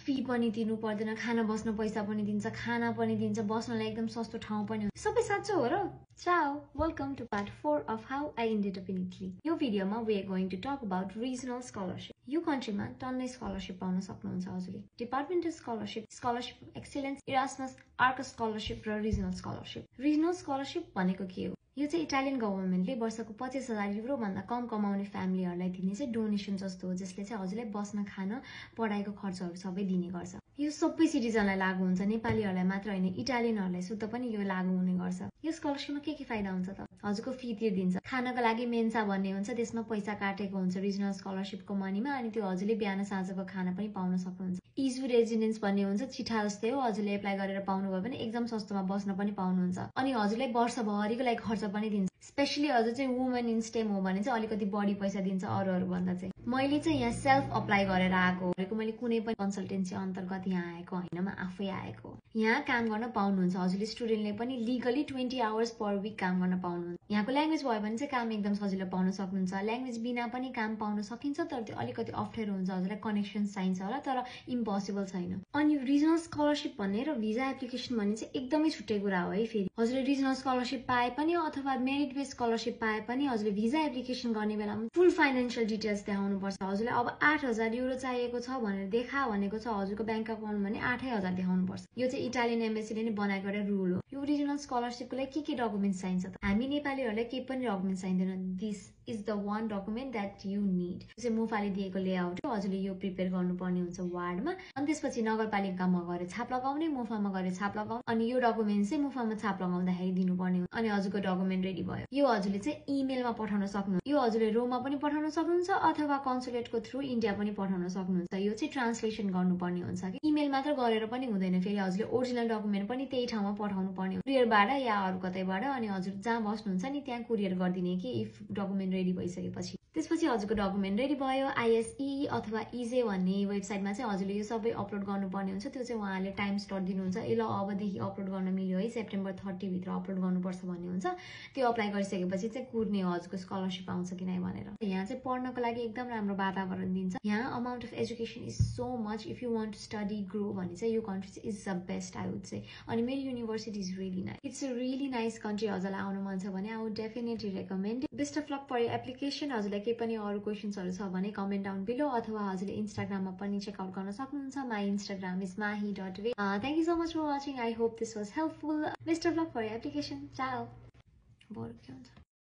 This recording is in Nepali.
फी पनि तिर्नु पर्दैन, खाना बस्न पैसा पनि दिन्छ, खाना पनि दिन्छ, बस्नलाई एकदम सस्तो ठाउँ पनि हुन्छ। सबै साँचो हो र? Ciao! Welcome to part 4 of how I ended up in Italy. यो भिडियोमा we are going to talk about regional scholarship. यो कन्ट्रीमा टन्नै स्कलरशिप पाउन सक्नुहुन्छ हजुरले। Departmental scholarship, scholarship of excellence, Erasmus, arc scholarship र रिजनल स्कलरशिप। रिजनल स्कलरशिप भनेको के हो? यो चाहिँ इटालियन गभर्नमेन्टले वर्षको 25,000 युरो भन्दा कम कमाउने फ्यामिलीहरूलाई दिने चाहिँ डोनेसन जस्तो हो, जसले चाहिँ हजुरलाई बस्न खान पढाइको खर्चहरू सबै दिने गर्छ। यो सबै सिटिजनलाई लागू हुन्छ, नेपालीहरूलाई मात्र होइन, इटालियनहरूलाई सुद्धा पनि यो लागू हुने गर्छ। यो स्कलरशिपमा के फाइदा हुन्छ त? हजुरको फी तिर्दिन्छ, खानको लागि मेन्सा भन्ने हुन्छ, त्यसमा पैसा काटेको हुन्छ रिजनल स्कलरशिपको मनीमा, अनि त्यो हजुरले बिहान साँझको खाना पनि पाउन सक्नुहुन्छ। इजु रेजिडेन्स भन्ने हुन्छ, चिठा जस्तै हो, हजुरले एप्लाई गरेर पाउनुभयो भने एकदम सस्तोमा बस्न पनि पाउनुहुन्छ, अनि हजुरलाई वर्षभरिको लागि खर्च पनि दिन्छ। स्पेशली हजुर चाहिँ वुमेन इन स्टेम हो भने चाहिँ अलिकति बढी पैसा दिन्छ अरूहरू भन्दा चाहिँ। मैले चाहिँ यहाँ सेल्फ अप्लाई गरेर आएको, मैले कुनै पनि कन्सल्टेन्सी अन्तर्गत यहाँ आएको होइन, म आफै आएको। यहाँ काम गर्न पाउनुहुन्छ हजुरले, स्टुडेन्टले पनि लिगली 20 आवर्स पर विक काम गर्न पाउनुहुन्छ। यहाँको ल्याङ्ग्वेज भयो भने चाहिँ काम एकदम सजिलो पाउन सक्नुहुन्छ। ल्याङ्ग्वेज बिना पनि काम पाउन सकिन्छ, तर त्यो अलिकति अप्ठ्यारो हुन्छ, हजुरलाई कनेक्सन चाहिन्छ होला, तर इम्पोसिबल छैन। अनि रिजनल स्कलरशिप भन्ने र भिजा एप्लिकेसन भन्ने चाहिँ एकदमै छुट्टै कुरा हो है। फेरि हजुरले रिजनल स्कलरशिप पाए पनि अथवा मेरिट बेस्ड स्कलरशिप पाए पनि हजुरले भिजा एप्लिकेसन गर्ने बेलामा फुल फाइनेन्शियल डिटेल्स देखाउनुपर्छ। हजुरलाई अब 8,000 युरो चाहिएको छ भनेर देखा भनेको छ हजुरको ब्याङ्क अकाउन्ट भने 8,000 देखाउनुपर्छ। यो चाहिँ इटालियन एम्बेसीले नै बनाएको एउटा रुल हो। यो रिजनल स्कलरशिपको लागि के डकुमेन्ट्स चाहिन्छ त? हामी नेपालीहरूलाई केही पनि डकुमेन्ट चाहिँदैन। This is the one document that you need. यो चाहिँ मुफाले दिएको लेआउट हो, हजुरले यो प्रिपेयर गर्नुपर्ने हुन्छ वार्डमा, अनि त्यसपछि नगरपालिकामा गएर छाप लगाउने, मुफामा गएर छाप लगाउने, अनि यो डकुमेन्ट चाहिँ मुफामा छाप लगाउँदाखेरि दिनुपर्ने हुन्छ, अनि हजुरको डकुमेन्ट रेडी भयो। यो हजुरले चाहिँ इमेलमा पठाउन सक्नुहुन्छ। यो हजुरले रोममा पनि पठाउन सक्नुहुन्छ अथवा कन्सुलेटको थ्रु इन्डिया पनि पठाउन सक्नुहुन्छ। यो चाहिँ ट्रान्सलेसन गर्नुपर्ने हुन्छ कि इमेल मात्र गरेर पनि हुँदैन, फेरि हजुरले ओरिजिनल डकुमेन्ट पनि त्यही ठाउँमा पठाउनु पर्ने हुन्छ, कुरियरबाट या अरू कतैबाट, अनि हजुर जहाँ बस्नुहुन्छ नि त्यहाँ कुरियर गरिदिने कि इफ डकुमेन्ट रेडी भइसकेपछि। त्यसपछि हजुरको डकुमेन्ट रेडी भयो, आइएसई अथवा इजे भन्ने वेबसाइटमा चाहिँ हजुरले यो सबै अपलोड गर्नुपर्ने हुन्छ। त्यो चाहिँ उहाँले टाइम स्लट दिनुहुन्छ, ल अबदेखि अपलोड गर्न मिल्यो है, सेप्टेम्बर 30 भित्र अपलोड गर्नुपर्छ भन्ने हुन्छ। त्यो अप्लाई गरिसकेपछि चाहिँ कुर्ने हो हजुरको स्कलरशिप आउँछ कि नै भनेर। यहाँ चाहिँ पढ्नको लागि एकदम राम्रो वातावरण दिन्छ। यहाँ amount of education is so much, if you want to study grow भने चाहिँ यो कन्ट्री चाहिँ is the best I would say. अनि मेरो university is really nice, it's a really nice country. हजुरलाई आउनु मन छ भने I would definitely recommend. Best of luck for your application. हजुरलाई केही पनि अरू क्वेसन्सहरू छ भने कमेन्ट डाउन बिलो, अथवा हजुरले इन्स्टाग्राममा पनि चेकआउट गर्न सक्नुहुन्छ। My Instagram is mahi.way. Thank you so much for watching. I hope this was helpful. Best of luck for your application. Ciao.